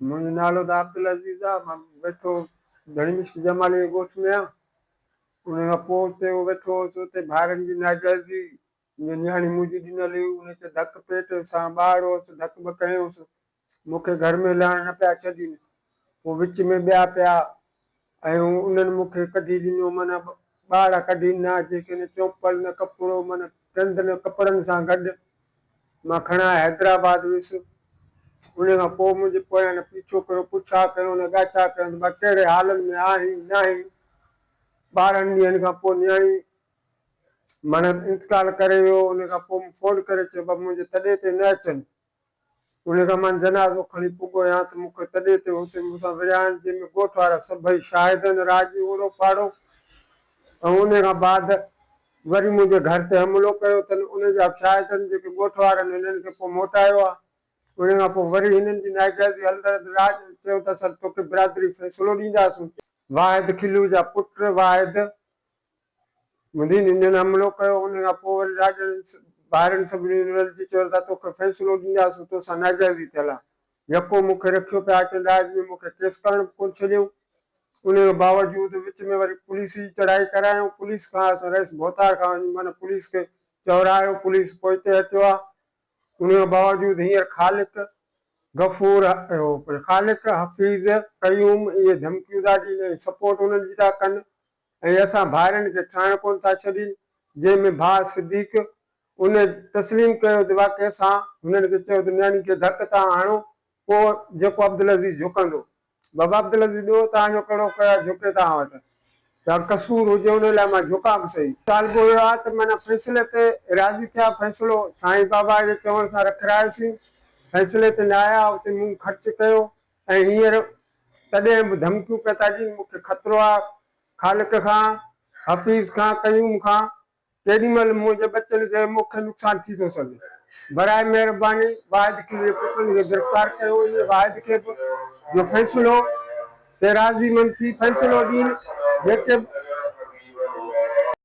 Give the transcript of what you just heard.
منهنجو نالو ته عبدالعزيز آ، مان ويٺو ڌڻي مشڪ جمالي جي ڳوٺ ۾ آ. ان کان پوء اتي ويٺو هوس، اتي ڀائرن جي ناجائزي جو نياڻي منهنجي ڏنل هئي، ان کي ڌڪ پيٽ سان ٻاڙ هوس، ڌڪ به ڪيوس، مون کي گهر ۾ لهڻ نه پيا ڇڏين. پوء وچ ۾ ٻيا پيا ۽ انهن مون کي ڪڍي ڏنو، معنيٰ ٻاڙا ڪڍي ڏنا، جيڪي نه چوپل نه ڪپڙو، معنيٰ ڪنڌ نه ڪپڙن سان گڏ مان کڻائي حيدرآباد ويس. ان کان پوء منهنجي پويان نه پيڇو ڪيو، پڇا ڪيو نه ڳاڇا ڪيو ته مان ڪهڙي حالن ۾ آهين ناهين. 12 ڏينهن کان پوء نياڻي معنيٰ انتقال ڪري ويو. ان کان پوء مون فون ڪري چيو، بابا منهنجي تڏي تي نه اچن. ان کان مان جنازو کڻي پڳو آهيان ته مون کي تڏي تي هتي مون سان وڙهيا آهن، جنهن ۾ ڳوٺ وارا سڀئي شاهد آهن، راڄ اوڙو پاڙو ۽ ان کان بعد وري منهنجي گهر تي حملو ڪيو اٿن، ان جا به شاهد آهن، جيڪي ڳوٺ وارن هنن کي پوء موٽايو آهي، ان کان پوء وري هنن جي ناجائزي هلندڙ راڄ چيو ته اسان توکي برادري فيصلو ڏينداسون. واحد کلو جا پٽ واحد مدين انهن حملو ڪيو، ان کان پوء وري راڄن ڀائرن سڀني رلجي چيو ته توکي فيصلو ڏينداسون، توسان ناجائزي ٿيل آهي. يڪو مون کي رکيو پيا اچن ڏاج ۾ مون کي ڪيس ڪرڻ به ڪونه ڇڏيائون. ان جي باوجود وچ ۾ وري پوليس جي چڙهائي ڪرايائون. پوليس کان اسان رئيس ڀوتار کان وڃي معنيٰ پوليس کي چورايو، پوليس پوئتي هٽيو آهي. ان جي باوجود هينئر خالق، غفور، خالق، حفيظ، قيوم اهي ڌمڪيون ٿا ڏين ۽ سپورٽ انهن جي ٿا ڪن. ۽ اسان ڀائرن کي ٺاهڻ ڪونه ٿا ڇڏين، جنهن ۾ ڀاء صديق ان تسليم ڪيو ته واقعي اسان هنن کي چيو ته نياڻي کي ڌڪ تان هڻو پوء جيڪو عبدالعزيز جهڪندو. بابا عبدالعزيز ڏوهه توهان جو ڪهڙو ڪيو آهي جهڪي توهان وٽ ته قصور هجي ان لاء مان جهڪان به سهي. طالبو اهو آهي ته معنيٰ فيصلي تي راضي ٿيا فيصلو سائين بابا جي چوڻ سان رکرايوسين فيصلي تي نه آيا اتي مون خرچ ڪيو ۽ هينئر تڏهن به ڌمڪيون پيا ٿا ڏين، مون کي خطرو آ خالق کان، حفيظ کان، قيوم کان، ڪيڏي مهل منهنجي ٻچن کي مون کي نقصان ٿي ٿو سگهي. براء مهرباني واحد کي پٽن کي گرفتار ڪيو وڃي، واحد کي به جو فيصلو تي راضي مند ٿي فيصلو ڏين، جيڪي به.